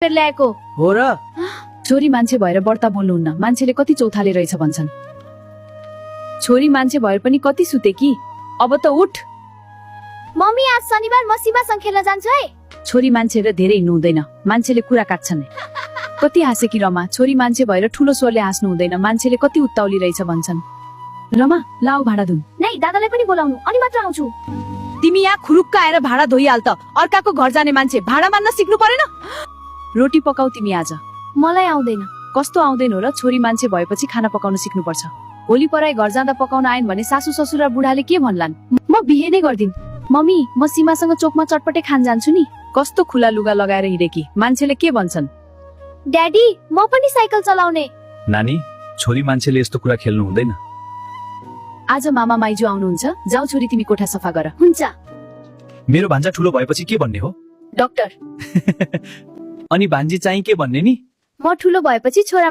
ल्याएको हो र छोरी मान्छे भएर बढ्ता बोल्नुहुन्न मान्छेले कति चौथाले रहेछ भन्छन् छोरी मान्छे भएर पनि कति सुते कि अब त उठ मम्मी आज शनिबार म सीमासँग खेल्न जान्छु है छोरी मान्छे र धेरै हिँड्नु हुँदैन मान्छेले कुरा काट्छन् कति हाँसे कि रमा छोरी मान्छे भएर ठुलो स्वरले हाँस्नु हुँदैन मान्छेले कति उत्ताउली रहेछ भन्छन् रमा लाऊ भाडा धुन नै दादालाई पनि बोलाउनु अनि मात्र आउँछु तिमी यहाँ खुरुक्क आएर भाडा धोइहाल त अर्काको घर जाने मान्छे भाडा मान्न सिक्नु परेन रोटी पकाऊ तिमी आज मलाई आउँदैन कस्तो आउँदैन हो र छोरी मान्छे भएपछि खाना पकाउन सिक्नु पर्छ होली पराई घर जाँदा पकाउन आएन भने सासू ससुर र बुढाले के भन्लान् म बिहे नै गर्दिन मम्मी म सीमासँग चोकमा चटपटे खान जान्छु नि कस्तो खुला लुगा लगाएर हिँडेकी मान्छेले के भन्छन् ड्याडी म पनि साइकल चलाउने नानी छोरी मान्छेले यस्तो कुरा खेल्नु हुँदैन आज मामा माइजू आउनुहुन्छ जाऊ छोरी तिमी कोठा सफा गर हुन्छ मेरो भान्जा ठुलो भएपछि के भन्ने हो डाक्टर अनि भान्जी चाहिँ के भन्ने नि म ठुलो भएपछि छोरा